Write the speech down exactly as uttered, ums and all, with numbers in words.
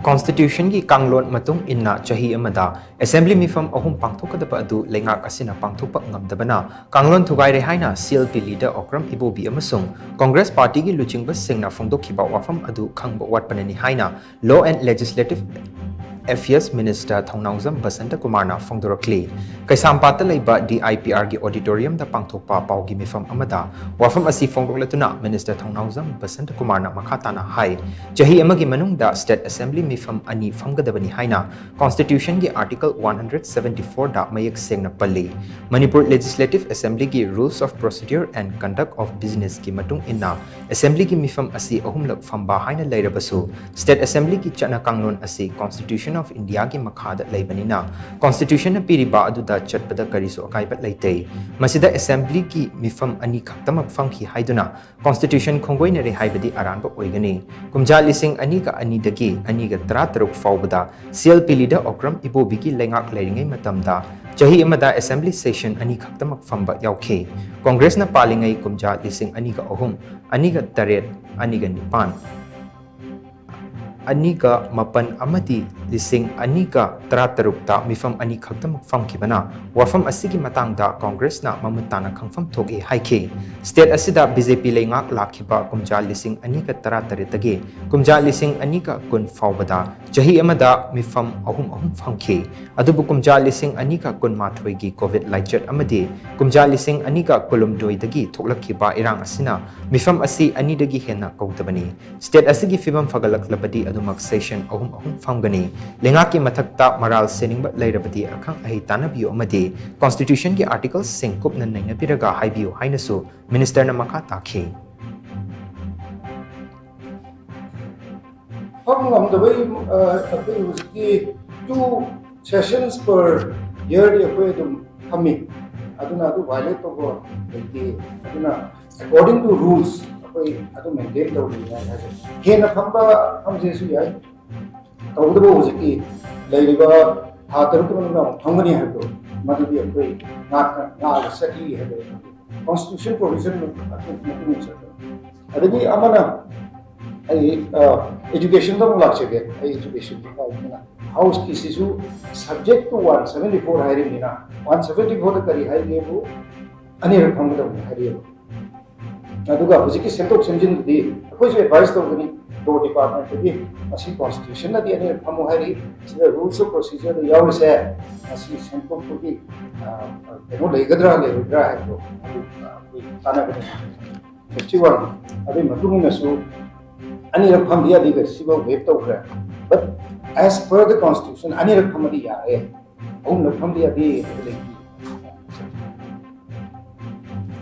Constitutionꯒꯤ ꯀꯥꯡꯂꯣꯟ ꯃꯇꯨꯡ ꯏꯟꯅ ꯆꯍꯤ ꯑꯃꯗ Assembly ꯃꯤꯐꯝ ꯑꯍꯨꯝ ꯄꯥꯡꯊꯣꯛꯀꯗꯕ ꯑꯗꯨ ꯂꯩꯉꯥꯛ ꯑꯁꯤꯅ ꯄꯥꯡꯊꯣꯛꯄ ꯉꯝꯗꯕꯅ ꯀꯥꯡꯂꯣꯟ ꯊꯨꯒꯥꯏꯔꯦ ꯍꯥꯏꯅ C L P leader Okram ꯏꯕꯣꯕꯤ ꯑꯃꯁꯨꯡ Congress partyꯒꯤ ꯂꯨꯆꯤꯡꯕꯁꯤꯡꯅ ꯐꯣꯡꯗꯣꯛꯈꯤꯕ ꯋꯥꯐꯝ ꯑꯗꯨ ꯈꯪꯕ ꯋꯥꯠꯄꯅꯅꯤ ꯍꯥꯏꯅ Law and Legislative Affairs Minister ꯊꯧꯅꯥꯎꯖꯝ ꯕꯁꯟꯇ ꯀꯨꯃꯥꯔꯅ ꯐꯣꯡꯗꯣꯔꯛꯂꯤ꯫ ꯀꯩꯁꯥꯝꯄꯥꯠꯇ ꯂꯩꯕ D I P Rꯒꯤ auditoriumꯗ ꯄꯥꯡꯊꯣꯛꯄ ꯄꯥꯎꯒꯤ ꯃꯤꯐꯝ ꯑꯃꯗ ꯋꯥꯐꯝ ꯑꯁꯤ ꯐꯣꯡꯗꯣꯛꯂꯗꯨꯅ Minister ꯊꯧꯅꯥꯎꯖꯝ ꯕꯁꯟꯇ ꯀꯨꯃꯥꯔꯅ ꯃꯈꯥ ꯇꯥꯅ ꯍꯥꯏ, ꯆꯍꯤ ꯑꯃꯒꯤ ꯃꯅꯨꯡꯗ State Assembly ꯃꯤꯐꯝ ꯑꯅꯤ ꯐꯝꯒꯗꯕꯅꯤ ꯍꯥꯏꯅ Constitutionꯒꯤ Article one hundred seventy fourꯗ ꯃꯌꯦꯛ ꯁꯦꯡꯅ ꯄꯜꯂꯤ꯫ Manipur Legislative Assemblyꯒꯤ Rules of Procedure and Conduct of Businessꯀꯤ ꯃꯇꯨꯡ ꯏꯟꯅ Assemblyꯒꯤ ꯃꯤꯐꯝ ꯑꯁꯤ ꯑꯍꯨꯝꯂꯛ ꯐꯝꯕ ꯍꯥꯏꯅ ꯂꯩꯔꯕꯁꯨ, State Assemblyꯒꯤ ꯆꯠꯅ ꯀꯥꯡꯂꯣꯟ ꯑꯁꯤ Constitution of Indiaꯒꯤ ꯃꯈꯥꯗ ꯂꯩꯕꯅꯤꯅ, Constitutionꯅ ꯄꯤꯔꯤꯕ ꯑꯗꯨꯗ ꯆꯠꯄꯗ ꯀꯔꯤꯁꯨ ꯑꯀꯥꯏꯕ ꯂꯩꯇꯦ꯫ ꯃꯁꯤꯗ Assemblyꯒꯤ ꯃꯤꯐꯝ ꯑꯅꯤ ꯈꯛꯇꯃꯛ ꯐꯝꯈꯤ ꯍꯥꯏꯗꯨꯅ Constitution ꯈꯣꯡꯒꯣꯏꯅꯔꯦ ꯍꯥꯏꯕꯗꯤ ꯑꯔꯥꯟꯕ ꯑꯣꯏꯒꯅꯤ꯫ ꯀꯨꯝꯖꯥ ꯂꯤꯁꯤꯡ ꯑꯅꯤꯒ ꯑꯅꯤꯗꯒꯤ ꯑꯅꯤꯒ ꯇꯔꯥꯇꯔꯨꯛ ꯐꯥꯎꯕꯗ C L P leader Okram ꯏꯕꯣꯕꯤꯒꯤ ꯂꯩꯉꯥꯛ ꯂꯩꯔꯤꯉꯩ ꯃꯇꯝꯗ ꯆꯍꯤ ꯑꯃꯗ Assembly session ꯑꯅꯤ ꯈꯛꯇꯃꯛ ꯐꯝꯕ ꯌꯥꯎꯈꯤ꯫ Congressꯅ ꯄꯥꯜꯂꯤꯉꯩ ꯀꯨꯝꯖꯥ ꯂꯤꯁꯤꯡ ꯑꯅꯤꯒ ꯑꯍꯨꯝ, ꯑꯅꯤꯒ ꯇꯔꯦꯠ, ꯑꯅꯤꯒ ꯅꯤꯄꯥꯟ, ꯑꯅꯤꯒ ꯃꯥꯄꯟ ꯑꯃꯗꯤ ꯂꯤꯁꯤꯡ ꯑꯅꯤꯒ ꯇꯔꯥꯇꯔꯨꯛꯇ ꯃꯤꯐꯝ ꯑꯅꯤ ꯈꯛꯇꯃꯛ ꯐꯝꯈꯤꯕꯅ ꯋꯥꯐꯝ ꯑꯁꯤꯒꯤ ꯃꯇꯥꯡꯗ Congressꯅ ꯃꯃꯨꯠ ꯇꯥꯅ ꯈꯪꯐꯝ ꯊꯣꯛꯏ ꯍꯥꯏꯈꯤ꯫ State ꯑꯁꯤꯗ B J P ꯂꯩꯉꯥꯛ ꯂꯥꯛꯈꯤꯕ ꯀꯨꯝꯖꯥ ꯂꯤꯁꯤꯡ ꯑꯅꯤꯒ ꯇꯔꯥꯇꯔꯦꯠꯇꯒꯤ ꯀꯨꯝꯖꯥ ꯂꯤꯁꯤꯡ ꯑꯅꯤꯒ ꯀꯨꯟ ꯐꯥꯎꯕꯗ ꯆꯍꯤ ꯑꯃꯗ ꯃꯤꯐꯝ ꯑꯍꯨꯝ ꯑꯍꯨꯝ ꯐꯝꯈꯤ꯫ ꯑꯗꯨꯕꯨ ꯀꯨꯝꯖꯥ ꯂꯤꯁꯤꯡ ꯑꯅꯤꯒ ꯀꯨꯟꯃꯥꯊꯣꯏꯒꯤ COVID ꯂꯥꯏꯆꯠ ꯑꯃꯗꯤ ꯀꯨꯝꯖꯥ ꯂꯤꯁꯤꯡ ꯑꯅꯤꯒ ꯀꯨꯟꯍꯨꯝꯗꯣꯏꯗꯒꯤ ꯊꯣꯛꯂꯛꯈꯤꯕ ꯏꯔꯥꯡ ꯑꯁꯤꯅ ꯃꯤꯐꯝ ꯑꯁꯤ ꯑꯅꯤꯗꯒꯤ ꯍꯦꯟꯅ ꯀꯧꯗꯕꯅꯤ꯫ State ꯑꯁꯤꯒꯤ ꯐꯤꯕꯝ ꯐꯒꯠꯂꯛꯂꯕꯗꯤ ꯑꯗꯨꯃꯛ session ꯑꯍꯨꯝ ꯑꯍꯨꯝ ꯐꯝꯒꯅꯤ꯫ ꯂꯩꯉꯥꯛꯀꯤ ꯃꯊꯛꯇ ꯃꯔꯥꯜ ꯁꯦꯟꯅꯤꯡꯕ ꯂꯩꯔꯕꯗꯤ ꯑꯈꯪ ꯑꯍꯩ ꯇꯥꯟꯅꯕꯤꯌꯨ ꯑꯃꯗꯤ Constitutionꯒꯤ articleꯁꯤꯡ ꯀꯨꯞꯅ ꯅꯩꯅꯕꯤꯔꯒ ꯍꯥꯏꯕꯤꯌꯨ ꯍꯥꯏꯅꯁꯨ Ministerꯅ ꯃꯈꯥ ꯇꯥꯈꯤ꯫ ꯐꯝ ꯉꯝꯗꯕꯩ ꯑ, ꯑꯩꯈꯣꯏ ꯍꯧꯖꯤꯛꯇꯤ two sessions per yearꯗꯤ ꯑꯩꯈꯣꯏ ꯑꯗꯨꯝ ꯐꯝꯃꯤ꯫ ꯑꯗꯨꯅ ꯑꯗꯨ violate ꯇꯧꯕ ꯂꯩꯇꯦ꯫ ꯑꯗꯨꯅ according to rules ꯑꯩꯈꯣꯏ ꯑꯗꯨ maintain ꯇꯧꯔꯤꯉꯥꯏ ꯍꯥꯏꯁꯦ ꯍꯦꯟꯅ ꯐꯝꯕ ꯐꯝꯁꯦꯁꯨ ꯌꯥꯏ꯫ ꯇꯧꯕꯇꯕꯨ ꯍꯧꯖꯤꯛꯀꯤ ꯂꯩꯔꯤꯕ ꯊꯥ ꯇꯔꯨꯛꯀꯤ ꯃꯅꯨꯡꯗ ꯑꯃꯨꯛ ꯐꯝꯒꯅꯤ ꯍꯥꯏꯕꯗꯣ ꯃꯗꯨꯗꯤ ꯑꯩꯈꯣꯏ ꯉꯥꯛꯅ ꯉꯥꯛꯑꯒ ꯆꯠꯂꯤ ꯍꯥꯏꯕ Constitution provision ꯃꯇꯨꯡ ꯏꯟꯅ ꯆꯠꯄ꯫ ꯑꯗꯒꯤ ꯑꯃꯅ ꯑꯩ ꯑꯦꯖꯨꯀꯦꯁꯟꯗ ꯑꯃꯨꯛ ꯂꯥꯛꯆꯒꯦ꯫ ꯑꯩ ꯑꯦꯖꯨꯀꯦꯁꯟꯗ ꯍꯥꯏꯕꯅꯤꯅ ꯍꯥꯎꯁꯀꯤꯁꯤꯁꯨ subject to one seventy four ꯍꯥꯏꯔꯤꯕꯅꯤꯅ, ꯋꯥꯟ ꯁꯕꯦꯟꯇꯤ ꯐꯣꯔꯗ ꯀꯔꯤ ꯍꯥꯏꯒꯦꯕꯨ ꯑꯅꯤꯔꯛ ꯐꯝꯒꯗꯕꯅꯤ ꯍꯥꯏꯔꯤꯑꯕ꯫ ꯑꯗꯨꯒ ꯍꯧꯖꯤꯛꯀꯤ ꯁꯦꯝꯗꯣꯛ ꯁꯦꯝꯖꯤꯟꯗꯨꯗꯤ ꯑꯩꯈꯣꯏꯁꯨ ꯑꯦꯗꯚꯥꯏꯁ ꯇꯧꯒꯅꯤ ꯂꯣ ꯗꯤꯄꯥꯔꯠꯃꯦꯟꯠꯇꯒꯤ, ꯃꯁꯤ ꯀꯣꯟꯁꯇꯤꯇ꯭ꯌꯨꯁꯟꯅꯗꯤ ꯑꯅꯤꯔꯛ ꯐꯝꯃꯨ ꯍꯥꯏꯔꯤ, ꯁꯤꯗ ꯔꯨꯜꯁ ꯑꯣꯐ ꯄ꯭ꯔꯣꯁꯤꯖꯔꯗ ꯌꯥꯎꯔꯤꯁꯦ ꯃꯁꯤ ꯁꯦꯝꯗꯣꯛꯄꯒꯤ ꯀꯩꯅꯣ ꯂꯩꯒꯗ꯭ꯔꯥ ꯂꯩꯔꯣꯏꯗ꯭ꯔꯥ ꯍꯥꯏꯕꯗꯣ ꯑꯗꯨ ꯑꯩꯈꯣꯏ ꯇꯥꯟꯅꯒꯅꯤ꯫ ꯐꯤꯐꯇꯤ ꯋꯥꯟ ꯑꯗꯨꯒꯤ ꯃꯇꯨꯡ ꯏꯟꯅꯁꯨ ꯑꯅꯤꯔꯛ ꯐꯝꯗꯤ ꯌꯥꯗꯦ, ꯁꯤꯐꯥꯎ ꯋꯦꯞ ꯇꯧꯈ꯭ꯔꯦ꯫ But as per the constitution ꯑꯅꯤꯔꯛ ꯐꯝꯃꯗꯤ ꯌꯥꯔꯦ, ꯑꯍꯨꯝꯂꯛ ꯐꯝꯗꯤ ꯌꯥꯗꯦ ꯍꯥꯏꯕ ꯂꯩꯇꯦ꯫